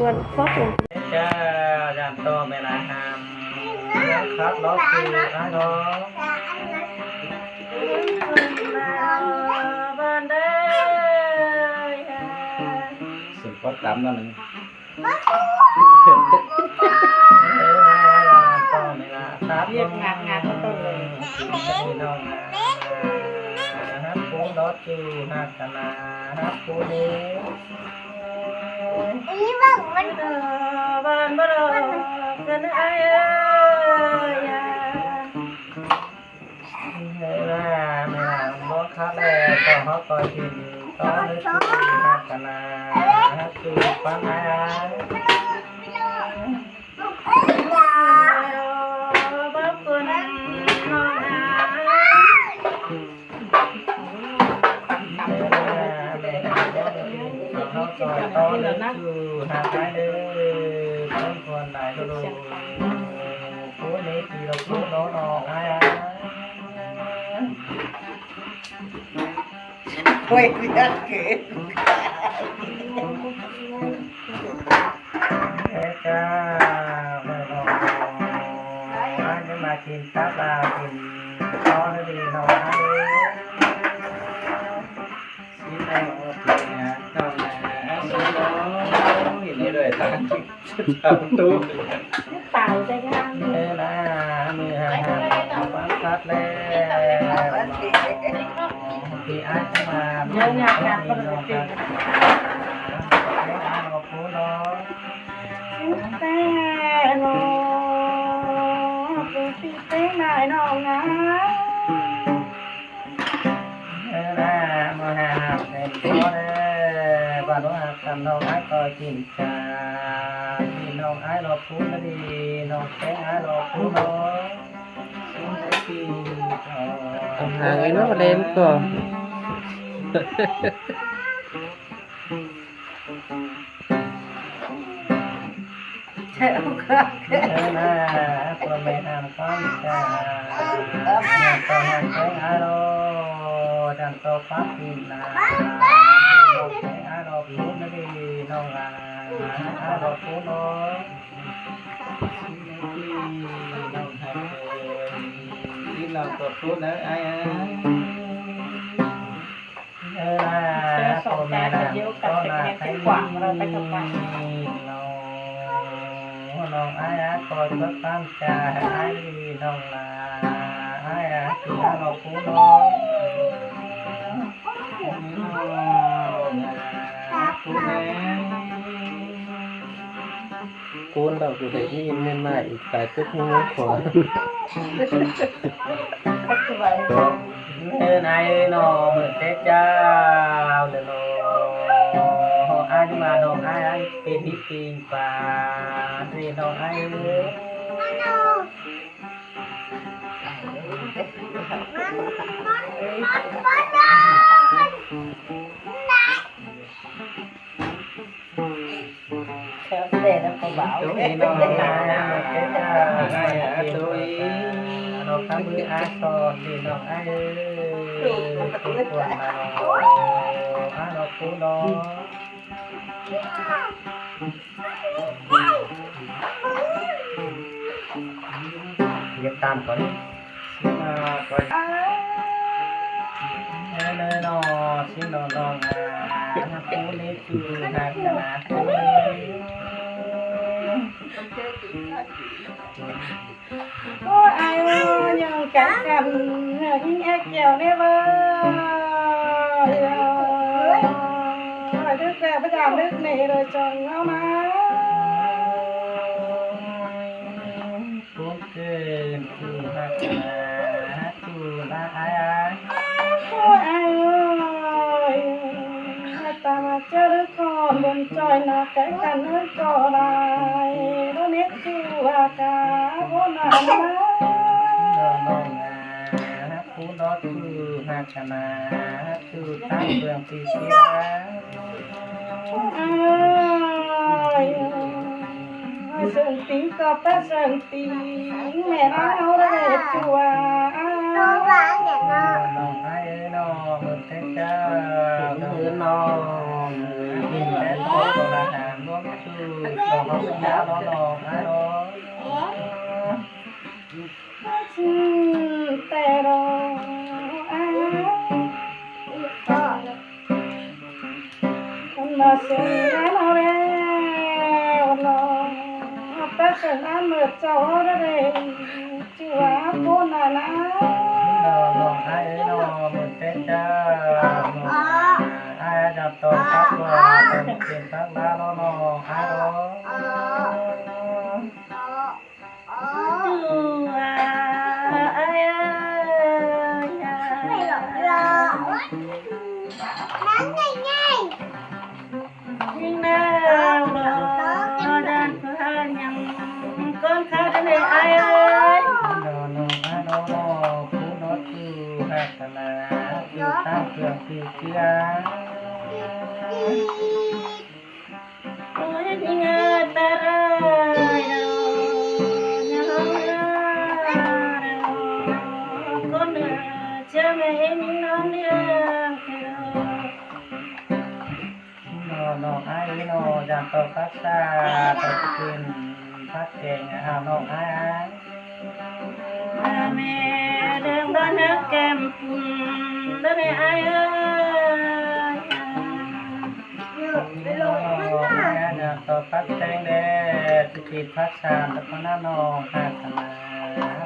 ສ່ວນຄອບຄົວ ເຈົ້າ ຢ້ານຕໍ່ແມ່ນອາຫານ ຄັບລອບຄືອານອ ບ້ານໃດ ເຊິ່ງກໍຕຳນັ້ນ ວຽກງານ ງານເຂົາຕົ້ນເລີຍ ຮັກຜູ້ລອດຢູ່ ຮັກກັນນາ ຮັກຜູ້ນີ້ ອີເບິ່ງມັນ ບ້ານບໍ່ດອກກັນອ້າຍເອີຍ ເວລາແມ່ນາບໍ່ຄັບແລ້ວ ຕ້ອງເຮົາກໍກິນ ຕ້ອງໄດ້ກິນ ຮັກກັນນາ ຮັກຄືຟັງອ້າຍ ໂອ້ຍ ຢາກເກີດ ເອີ ຈ້າ ມາ ມາກິນຕັບລາວ ກິນຕໍ່ເດີນ້ອງເອີຍ ຊິແລ້ວ ເອົາເນາະ ເອົາເນາະ ເອົາເນາະ ເອົາເນາະ ເຫັນໄດ້ດ້ວຍຕາ ຕາປະຕູ ຕາຍແຕ່ງານ ເອີ ລາ ມື້ຫ້າມ ຫ້າມ ຫ້າມ ຮັກແລ້ວ ທີ່ອ້າຍມາ ເດີຍາກ ຍາກ ເດີຍາກ ເດີຍາກ ແຕ່ນ້ອງ ຜູ້ຕິເຕັງນາຍນ້ອງນາ ເອີ ລາ ມາຫາເປັນພໍ່ເດີ ບັດວ່າຄຳນ້ອງອ້າຍກໍຈິງຈາ ທີ່ນ້ອງອ້າຍລອບພູນະດີ ນ້ອງແປ້ງອ້າຍລອບພູນເນາະ ສົມໄດ້ທີ່ ຕ້ອງຫາເງິນມາແລນກໍ ເອີ ນາ ພໍ່ແມ່ຫ້າມຄວາມຈາ ແມ່ນຕ້ອງໃຫ້ໃຊ້ອາໂລ ຈັນໂຕຄວາມຈິງນາ ໃຊ້ອາໂລພູນະດີ ນ້ອງລາ ອາໂລພູນເນາະ ທີ່ນ້ອງຮັກເອີຍ ທີ່ນ້ອງກໍພູນເອີຍ ອ້າຍເອີຍ. ເອີ ສອງຕາກັນດຽວກັນ ແຕ່ແມ່ນຊິຂວາງເຮົາໄປກັບມັນ ນ້ອງອ້າຍ ຂໍຈວດຕາມຈາ ອ້າຍນ້ອງຫຼ້າ ອ້າຍ ທີ່ເຮົາລອບຜູ້ນ້ອງ ຄູນເວົ້າຜູ້ໃດຍິນແມ່ນມາອີກ ຕາຍຕຶກມີເງິນຂໍ ເອີ ນາຍເອີຍນ້ອງ ມື້ແຕ່ເຊົ້າແລ້ວນ້ອງ ອ້າຍມານ້ອງ ອ້າຍ ອ້າຍ ເປັນນິດປີງປານເອີຍນ້ອງ ອ້າຍເອີຍ. ແຊວແຊນຳຜູ້ບ່າວ ໂອ້ຍ ນ້ອງ ອ້າຍ ອ້າຍ ໂອ້ຍ ນ້ອງ ອ້າຍ ເອີຍ ທຸກຄົນມານ້ອງ ອ້າຍ ນ້ອງ ຜູ້ນ້ອງ ຢາກຕາມກ່ອນ ຊິມາກ່ອນ ເອີ ນ້ອງ ຊິມານ້ອງ ອາ ຜູ້ນີ້ຄືນາຄະນາ ໂອ້ຍ ອ້າຍເອີຍ ຍັງກັນກັນ ຍິງແອກແກ້ວແດ່ເວີ້ຍ ເອີ ດຶກແລ້ວ ໄປຢາມດຶກແດ່ເດີ ຈອງເອົາມາ ຜູ້ເກີນຜູ້ຮັກນາ ຜູ້ນາອາຍ ໂອ້ຍ ອ້າຍເອີຍ ຕາມາເຈີເດີກ່ອນ ບົນຈອຍນາ ໃກ້ກັນເນີ່ກໍໄດ້ ໂດເນດສູ່ອາກາ ໂອ້ນານາ ນ້ອງນາ ຜູ້ນອດຄືຮັກນາ ຄືຕາເບືອງປີເສຍ ເອີຍ ເຊິ່ງຕີກໍປະເຊິ່ງຕີ ແມ່ນເຮົາໄດ້ຕົວະ ນ້ອງອ້າຍເອີຍ ນ້ອງເບິ່ງແຕ່ເຈົ້າ ນ້ອງເອີຍ ນ້ອງ ແຕ່ຕົວະ ບໍ່ ສອງເຮົາເປັນຍາເນາະນ້ອງອ້າຍເນາະ. ແຕ່ລະ ມາເຊິ່ງງານເຮົາແລ້ວເນາະ ໄປເຊິ່ງງານມື້ເຈົ້າເຮົາໄດ້ ຈື່ວ່າໂພນນະນະ ນ້ອງອ້າຍເອີຍເນາະ ມື້ແຕ່ເຊົ້າ ອ້າຍຈະຕ້ອງກັບວ່າຕ້ອງເປັນທາງລາວເນາະ ນ້ອງອ້າຍເນາະ. ນ້ອງອ້າຍເອີຍເນາະ ຢ່າຕໍ່ພັກສາ ໄປກິນຜັກແກງ ອ້າວ ນ້ອງອ້າຍ. ແມ່ເດີງບ້ານເດີແກ້ມປຸ້ນເດີແມ່ອ້າຍເອີຍ ຢ່າຕໍ່ພັກແຕງແດ່ ຊິກິນຜັກສານ ແຕ່ພະນະນ້ອງຫາກນາ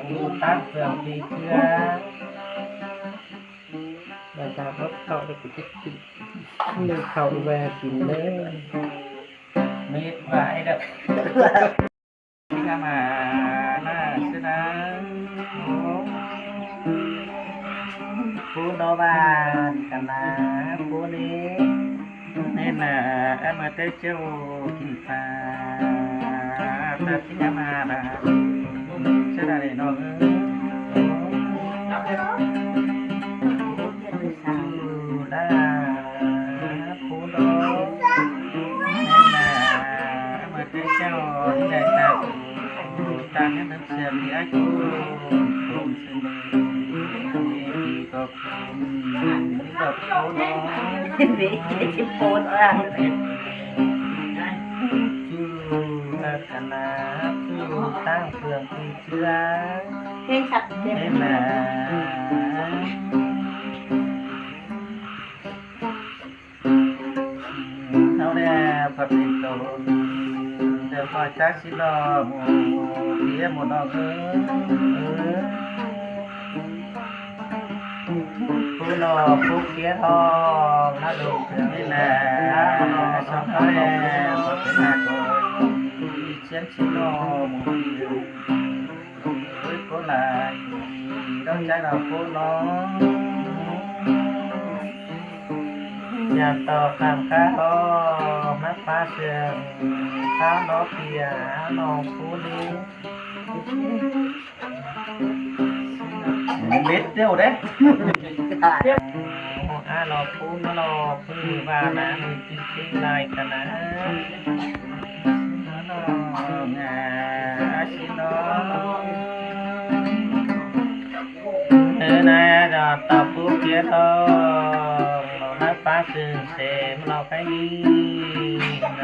ຢູ່ຕາມເຄື່ອງທີ່ເຊື່ອ ແລ້ວກໍເຂົ້າ ແລ້ວກໍຈະກິນ ໜຶ້ງເຂົ້າແວ່ກິນເດີ ມີດວາຍເດີ. ມາມາຊະນາ ໂອ້ ຜູ້ນອບານກັນນາ ຜູ້ນີ້ ແມ່ນນາ ອາມາແຕ່ເຈົ້າກິນປາ ຕາຊິຍາມາລາ ຊະນາເດນ້ອງເອີຍ ລາ ຜູ້ນອບານກັນນາ ເມື່ອແຕ່ເຈົ້າໄດ້ຕາກ ຕາກໃຫ້ມັນເຊື່ອມທີ່ອາຍຸຄົງເສມີ ດີກໍຄຸນ ດີກໍຄຸນເນາະ ດີຊິໂພດວ່າ ຈູລັກສະນະ ຈູຕ່າງເຄື່ອງທີ່ເຊື່ອ ເພງສັດເຕັມ ເຫັນນະ. ເຮົາແດ່ພະເປັນໂຕ ແຕ່ພໍຈັກຊິລອໝູ່ ເພຍໝູ່ນ້ອງເອີຍ ຜູ້ຫຼໍ່ຜູ້ເພຍທອງ ມາລົງເຄື່ອງນີ້ແຫຼະ ມາຫຼໍ່ສອງເຮົາແດ່ ພໍເປັນໜ້າກ່ອຍ ສຽງຊິລອໝູ່ ໂອ້ຍ ໂພຫຼາຍ ດອກຈັກດອກໂພນ້ອງ ຍາມຕໍ່ຂ້າມຄາຮອ ມາປາເຊື່ອງ ພານ້ອງເປຍ ນ້ອງພູນີ ເລັດເດ້ວເດ້ ອາລອບພູມາລອບ ຄືວ່ານາ ມີຈິງໆຫຼາຍຂະໜາດ ເອີນາຍອາດອບຕອບປູເກຍທອງ ມາປາຊື່ເສມລອບໄປນີ້ນາ ມ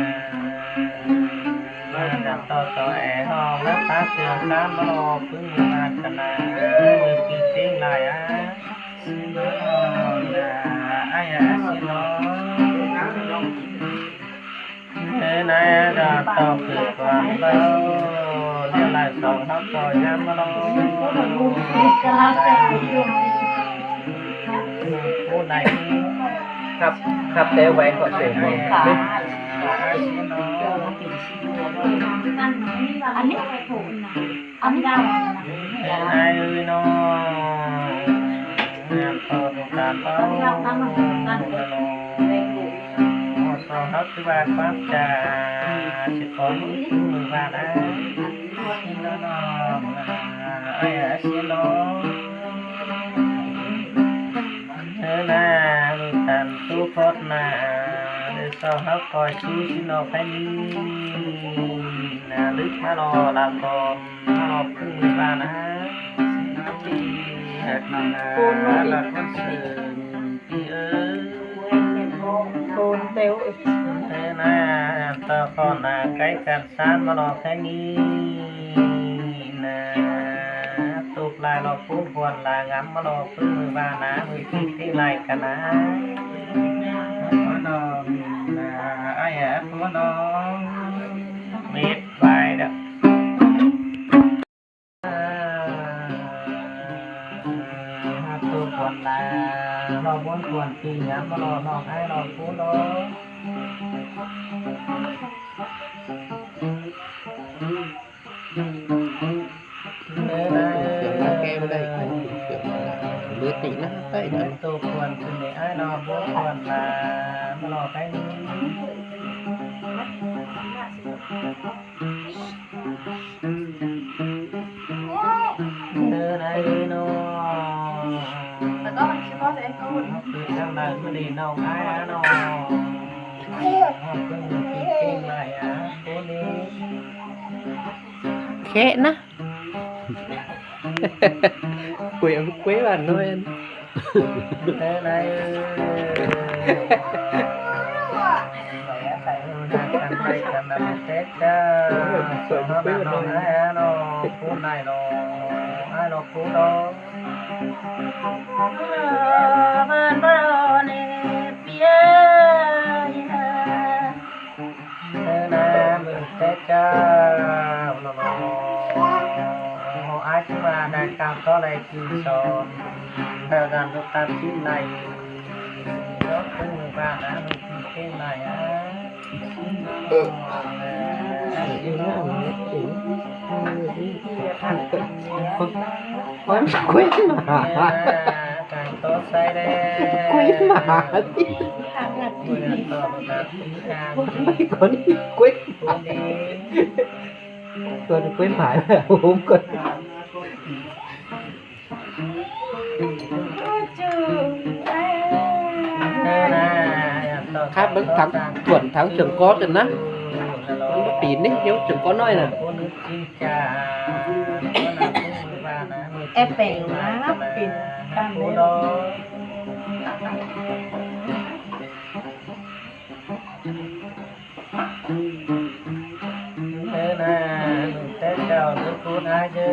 ານຳຕໍ່ຕໍ່ແອຮອງ ມາປາເຊື່ອງຕາມລອບປຶງມາຂະໜາດ ເອີ ມີປີເຕັງຫຼາຍອາ ອາຍອາຊິນອ ເອີ ນາຍອາດອບຕອບຄືກວ່າເວົ້າ ແນວຫຼາຍສອງເຮົາກໍຍາມມາລອ ຜູ້ໃດ ຄັບ ຄັບແຕ່ໄວກໍເສຍ ອັນນີ້ ອັນນີ້ ເອີຍ ນາຍເອີຍນ້ອງ ງານຕໍ່ໂດການເວົ້າ ສອງເຮົາຄືວ່າຄວາມຈາ ຊິຂໍມື້ຄືມື້ວ່ານາ ອາຍອາຊິນອ ເອີ ນາ ລູກຕັນຕູ້ໂພດນາ ເດີສອງເຮົາຄອຍຊູຊິນອໄປນີ້ນາ ລຶກມາລໍລາວຕອມ ມາລໍຄືມື້ວ່ານາ ເຮັດນາ ລາວຄົນຊື່ ເອີ ໂຕນເຕັວ ເອີ ນາ ຕາຄອນໜ້າໄກກັນສານມາຫຼອກແທງນີ້ນາ ຕຸກລາຍຫຼອກປູບວນລາງາມມາຫຼອກປຶ້ງມືວານາ ມືທີ່ຕິໄລກະນາ ນ້ອງນາ ອາຍແອບນ້ອງ ເມັດໄວເດີ. ຫາກຕົວຄວນລາ ລອບວນຄວນປີງາມມາຫຼອກນ້ອງອ້າຍຫຼອກຜູ້ນ້ອງ ເອີນາເອີ ເອີນາເອີ ເບີດນີ້ນະ ໄດ້ນະ ຕົວຄວນຂຶ້ນໄດ້ອ້າຍລອບວນຄວນລາ ມາຫຼອກໄດ້ນີ້. ເດີນາເອີນ້ອງ ແລ້ວກໍມັນຊິພໍແຕ່ເອົາເອົາຄືຈັ່ງໃດມື້ນີ້ນ້ອງອ້າຍອານ້ອງ ເຮົາເພິ່ນກິນເກັ່ງຫຼາຍອາໂຕນີ້ ແຄະນະ ເປີດເອົາເກວບາດນ້ອຍ. ເອີນາ ເບິ່ງແຕ່ເຈົ້າ ເນາະ ເນາະ ເຮົາອາດຊິວ່ານາງກາມຕໍ່ໄດ້ຄືສອນ ແລ້ວນາງລູກຕາມຊິງໄລ ເນາະ ເບິ່ງວ່ານາງລູກເກັ່ງຫຼາຍອາ ເອີ ເອີ ກວຍໝາ ການຕໍ່ໃສ່ແລ້ວ ກວຍໝາຕິ ກວຍໝາຕິ ໂອ້ຍ ກວຍໝາ ໂຮມກ່ອນ ຄັບ ເບິ່ງທາງ ຖ້ວນທາງເຊີງກໍກັນນະ ມັນບໍ່ປີນນີ້ ດຽວເຊີງກໍນ້ອຍນະ. ແອບແປງນະ ເປັນຕາມແລ້ວ ເອີນາ ແຕ່ເຈົ້າເດີ ຄູນອາຍເດີ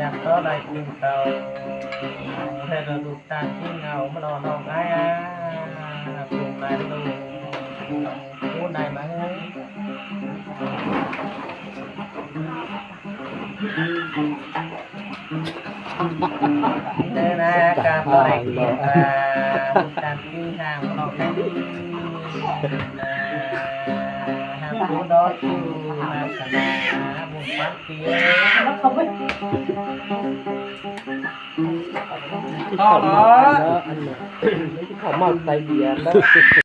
ຢາກຂໍໄດ້ກິນເຂົ້າ ແຕ່ລະລູກຕາກິນເອົາມາຫຼໍ່ນ້ອງອາຍອາ ປູນໄດ້ລູກ ປູນໄດ້ມາເອີຍ. ເດີນາກາບໍ່ໄດ້ກິນປາ ຕາມທີ່ທາງບອກນັ້ນ ຫາກຜູ້ດອກຢູ່ມາສະໜາບຸນຄວາມເປີ ເຂົ້າມາເນາະ ອັນນັ້ນ ເຂົ້າມາໃສ່ເບຍເນາະ.